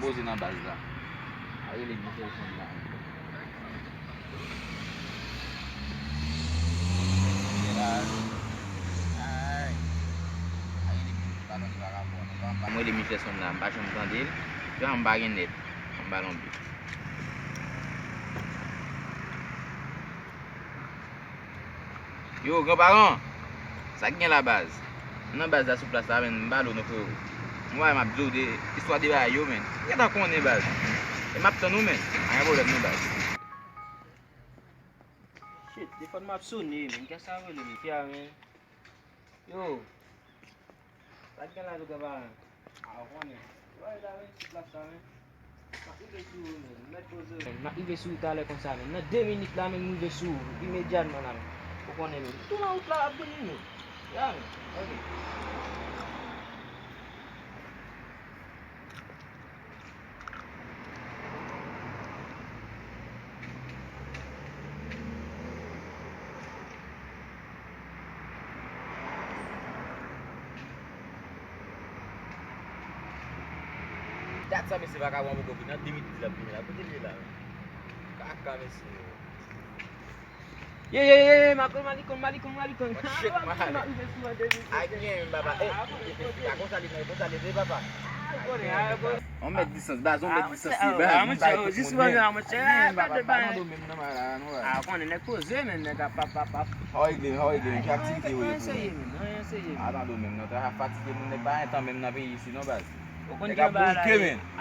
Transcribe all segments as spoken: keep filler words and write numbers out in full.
Poze nan baz la. A rele Michel Sonn nan. Mwen rele Michel Sonn nan, m pa janm tande l. Jan m pa gen nèt. M ba l yon bit. Yo, granparan, sa k gen la baz? M nan baz la sou plas la, menn, m ba l w non, frero. M wè m ap di w de istwa de bagay yo, menn. M gentan konnen baz. E m ap tann ou, menn. Pa gen pwoblèm non, baz. Shit, telefòn m ap sone, menn. Kiyès sa rele m? Kiyès, menn? Yo. Sa k gen la tou, granparan? A, ou konnen. Wè, la, menn, sou plas la, menn. M ap rive sou ou, menn. Mèt poze w, menn. M ap rive sou ou talè konsa, menn. Nan de minit la, menn, m rive sou ou. Imedyatman la, menn. Ou konnen, menn. Tou nan wout la, ap vini, menn. Ya, menn. Ok. Dat sa, mesye, vakabon an poko vini. Nan de minit li ap vini la. Kote l ye la, menn? Kaka, mesye. Ye, ye, ye, ye, Makon, Malikon, Malikon, Malikon. Shit, man. Ay, gen, papa. Eh, pa konsa li, non, konsa li, papa. On mèt distans, baz, on mèt distans, baz. Jis wè, monchè, pa tande bay. A, konnen nèg poze, men nèg ap, ap, ap, ap. How you doing? How you doing? Ki aktivite ou ye pou mwen? A, tande menm, non, travay fatige, moun nèg pa gen tan menm nan peyi isi, non, baz. Ou konn gen bagay la,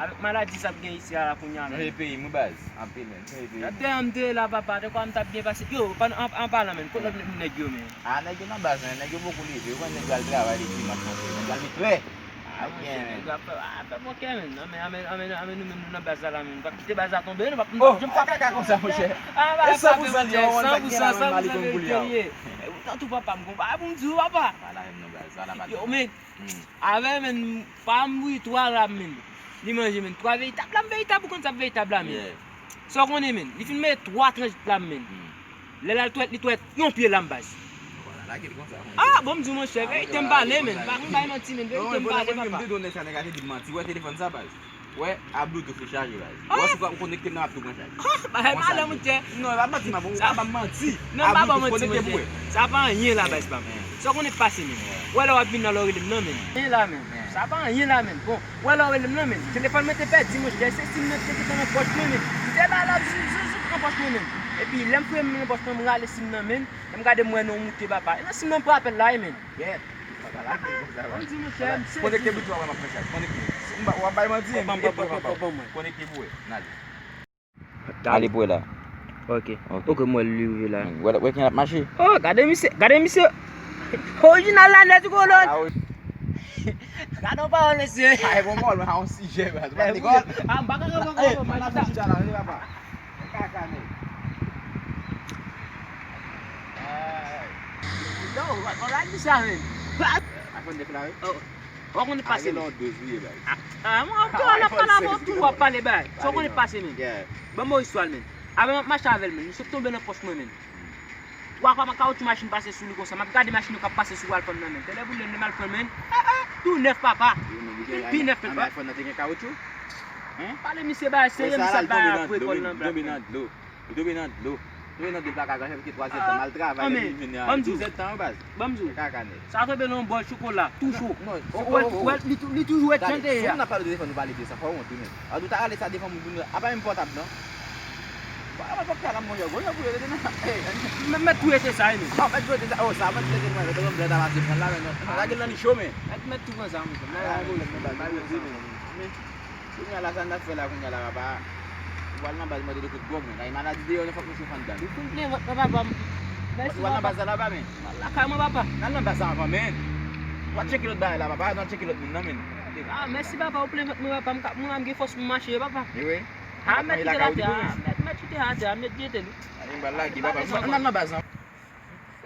avèk maladi sa ap gen isi a la kounye a, menn. Chanje peyi m wi, baz. Anpil, menn. Chanje peyi m. Lòt tè an m te ye la, papa, te kwè m t ap byen pase. Yo, an, an, an palan, menn, kot lòt nèg yo, menn? A, nèg yo nan baz, menn. Nèg yo poko leve. Ou konn nèg yo al travay le dimanch, monchè. Nèg yo al met prè. A, byen, menn. Nèg yo ap fè, ap fè bòkè, menn. Anmè, anmè, anmè, anmè, nou menm, nou nan baz la, la, menn. Nou p ap kite baz la tonbe, non, p ap, oh, pa kaka konsa, monchè. E san pou san li ye, san pou san, san pou san verite li ye. E poutan tou, papa, m gon bagay pou m di w, papa. Pa la menm non, baz. Pa la, pa la. Yo, menn. Hmm. Avè, menn, pa m wi, twa la, menn. Li manje, menn. Twa veritab la, m veritab, ou konn sa veritab la, menn. Yeah. Sa w konnen, menn. Li fin mete twa tranch la, menn. Hmm. Lè l al twèt, li twèt yon pye la, m baz. Wala, lage l konsa, monchè. Ah, bon, m di w, monchè, verite m pale, menn. Pa konn bay manti, menn. Verite m pale, papa. Non, bon, bon, bon, m te di w nèg sa, nèg la te di m manti. Wè telefòn sa, baz. Wè, a Bluetooth li chaje, baz. Wè, si w konekte m nan, m ap tou pran chaj. Bagay malè, monchè. Non, e pa manti, m ap, ou pa ban m manti. Non, m pa ban w manti, monchè. Sa pa anyen la, baz pa m. Sa w konnen k pase, menn. Wè lè w ap vin nan lè w rele m nan, menn. Anyen la, menn. Sa pa anyen la, menn. Bon, wè lè w rele m nan, menn. Telefòn mwen te pèdi, monchè. Se sim nan ki te nan pòch mwen, menn. M te ba l ap zou, zou, zou nan pòch mwen, menn. Epi lè m fouye men nan pòch mwen, m rale sim nan, menn. E m gade m wè non moute, papa. E nan sim nan m pran apèl la, wi, menn. Gèt. Papa, lage l konsa, baz. Konekte Bluetooth, papa, m ap fè chaj. Konekte. M ba, w ap bay manti, m ap pran, papa. Konekte pou wè. N ale. Ale pou wè la. Ok. Ok. Ok, m wè l rive la. Hmm, wè, wè ki jan l ap mache. Oh, gade misye, gade misye. Orijinal la nèt, kolòn. Gade yon pawòl, mesye. Ay, bon, bon, men yon sijè, baz. Ou pa t lekòl? Ah, m pa ka, pa ka, pa ka. Kaka nèg. Ay. Non, w ap di sa, menn. iPhone nèf la, wi. Oh. Ou konn pase, menn. Ou konn pase, menn. Ah, ah, mwen, mwen, mwen ap pale avè w tou, w ap pale, bay. Ou konn pase, menn. Ban m yon istwa, menn. Avè m ap mache avè l, menn. Li sot tonbe nan pòch mwen, menn. Twa fwa kawotchou machin pase sou li konsa. M ap gade machin yo k ap pase sou Alpha m nan, menn. Tèlè boulèm, lè m al pran l, menn. Ah, ah, tou nèf, papa. Pi nèf, papa. iPhone nan te gen kawotchou? Hein? Pale misye bagay serye, misye al bay apre kòl nan blak, menn. Li tonbe nan dlo. Li tonbe nan dlo. Tonbe nan dlo, pa ka grann, fè pike twa zèdtan, mal travay, epi vin a douz zèdtan, baz. Ban m di w. Kaka nèg. Sa tonbe nan yon bòl chokola, tou cho. Non, non, ou wè, ou wè, li tou, li toujou wè jan te ye a. Si w ap pale de telefòn, ou pale de sa, fò w wont, wi, menn. An nou ta rale sa devan moun, moun yo, apa menm pòtab, non? Apa pòtab la, monchè, gwo jan pou yo rete nan. M mèt tou rete sa, wi, menn. Ah, mèt tou rete sa, oh, sa, mèt tou rete, mwen, mèt tou rete la, mèt tou rete la, menn. Lage l nan nicho, menn. Mèt, mèt tou pran sa, monchè. M nan yon pwoblèm, menn. Kounye a la, sa n ap fè la, kounye a la, papa? Ou pral nan baz mande de kout gwòg, men. Ay, maladi deyò, non, fòk nou chofe anndan. Ou fin plen vant mwen, papa. Mèsi, papa. Ou pral nan baz la laba, men. Lakay mwen, papa. N al nan baz la anvan, men. W a tcheke lòt bagay la, papa. N al tcheke lòt moun nan, men. Ah, mèsi, papa. Ou plen vant mwen, papa. M ka, mwen, m gen fòs pou m mache, papa. E wi. Ah, mèt kite l atè, ah, mèt, mèt kite l atè, ah, mèt jete l. Alè, m pral lage, papa. N al nan baz la.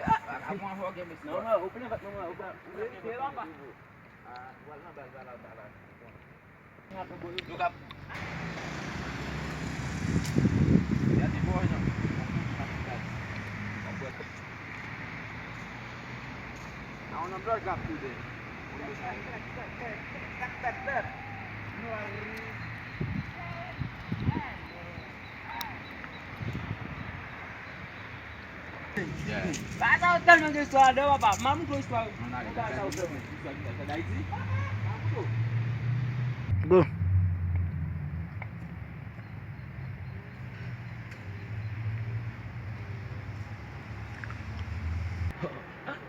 Papa, mwen, fòk gen mèsi, papa. Non, non, ou plen vant mwen, ou plen, ou plen vant mwen, papa. Ah, ou al nan baz la, laba, la. Nou kap. Gade bò, jan. A, on nan blòk ap toude. Nou al ri. Bagay sa yo tèlman gen istwa ladan, papa. M a montre w istwa yo. Bagay sa yo tèlman gen istwa ki fèt ann Ayiti. Go.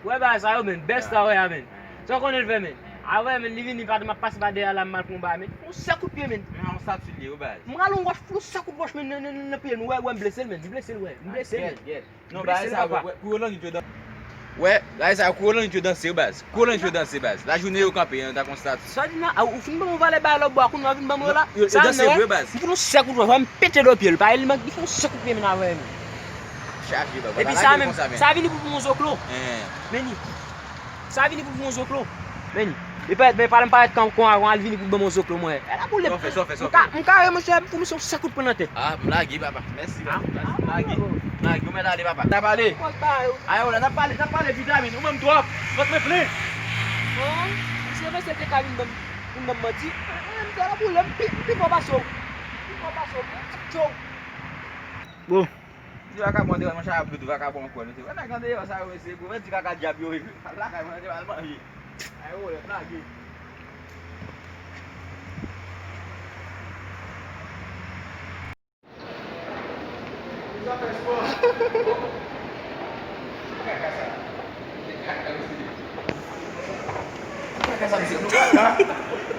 Wè bagay sa yo, men. Bèl sa wè a, men. Sa w konnen l fè, men. A wè, men, li vini, pa m ap pase pa dèyè la, m al pran yon bagay, men. Yon sèl kout pye, men. Men yon stat li ye, wi, baz. M rale yon wòch, yon sèl kout wòch, men, nan, nan, nan pye l, wè, wè, m blese l, men. M blese l, wè. M blese l, men. Non, bagay sa, wè, wè, kou yo lannuit yo dan-, wè, bagay sa, kou yo lannuit yo danse, wi, baz. Kou yo lannuit yo danse, baz. Lajounen yo kanpe, yo ta konsta. Sa di nan, a, ou fin ban m yon valè bagay lòt bò a, kounye a w vin ban m yo la. Yo, yo danse vre, baz. M fout yon sèl kout pye, m pete do pye l. Pa li manke, li fè yon sèl kout pye, men avè m. Chaje, baba. Epi sa menm, sa vini pou, pou yon zoklo. Men li. Sa vini pou, pou yon zoklo. Men li. E pa, men pa, m parèt kon, kon avan, al vini pou ban m yon zoklo, mwen. E la boule. Sa w fè, sa w fè, sa w fè. M ka, m kare, monchè, pou misye yon sèl kout pwen nan tèt. Ah, m lage, papa. Mèsi, baba. M lage. M lage, ou mèt ale, papa. N ap pale. Ayo, la, n ap pale, n ap pale vitamin. Ou menm twòp. Vant mwen plen. Bon, misye panse l te ka vin ban m, vin ban m manti. Mwen menm, sa la boule, m pi, m pi fò pase w. M pi fò pase w. Bon. Ti vakabon te wè mwen chak ap lout vakabon ankò, nou te wè nèg andeyò sa yo, mesye, gwo, men ti kaka dyab yo, al lakay mwen, al manje. Ay, wòlè, plage. Sa fè spò. Kaka sa. Kaka, mesye. Kaka sa, mesye.